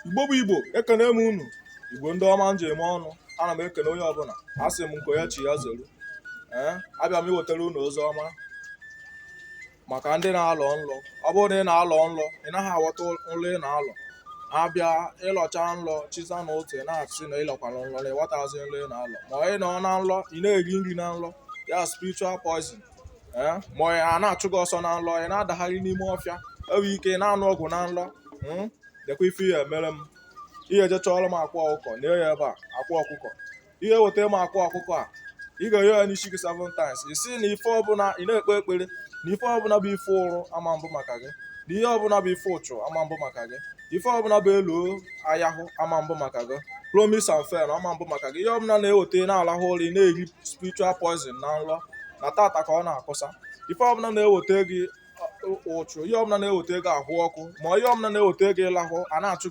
Igbo bụ Igbo, ekene m unu. Igbo ndị ọma m ji eme ọnụ, ana m ekene onye ọbụla. Asị m nke onye chi ya zeru. Ee, abịa m iwetara unu ozi ọma maka ndị na-alọ nlọ. Ọ bụrụ na ị na-alọ nlọ, ị naghị aghọta nlọ ị na-alọ, abịa ịlọcha nlọ chiza na ụtụ, ị na-asị na ịlọkwara nlọ na ịghọtazi nlọ ị na-alọ, ma ị nọ na nlọ, ị na-eri nri na nlọ ya, spiritual poison. Ee, ma a na-achụ gị ọsọ na nlọ, ị na-adagharị n'ime ọfịa, enwe ike ị na-anụ ọgwụ na nlọ. Dekwa ife ihe emere m. Ihe eje chọọrọ m akwa ọkụkọ na ya ebe a, akwa ọkụkọ. Ihe weta m akwa ọkụkọ a, ị ga-enye ya n'isi gị seven times. Ị sị na ife ọbụla ị na-ekpe ekpere na ife ọbụla bụ ife ụrụ ama mbụ maka gị, na ihe ọbụla bụ ife ụchụ ama mbụ maka gị, ife ọbụla bụ elu ayahụ ama mbụ maka gị, promise and fail ama mbụ maka gị, ihe ọbụla na-eweta na-alahụ ụra, ị na-eri spiritual poison na nlọ, na tata ka ọ na-akụsa. Ife ọbụla na-eweta gị ụchụ, ihe ọbụla na-eweta gị ahụ ọkụ, ma ihe ọbụla na-eweta gị ịlahụ a na-achụ gị.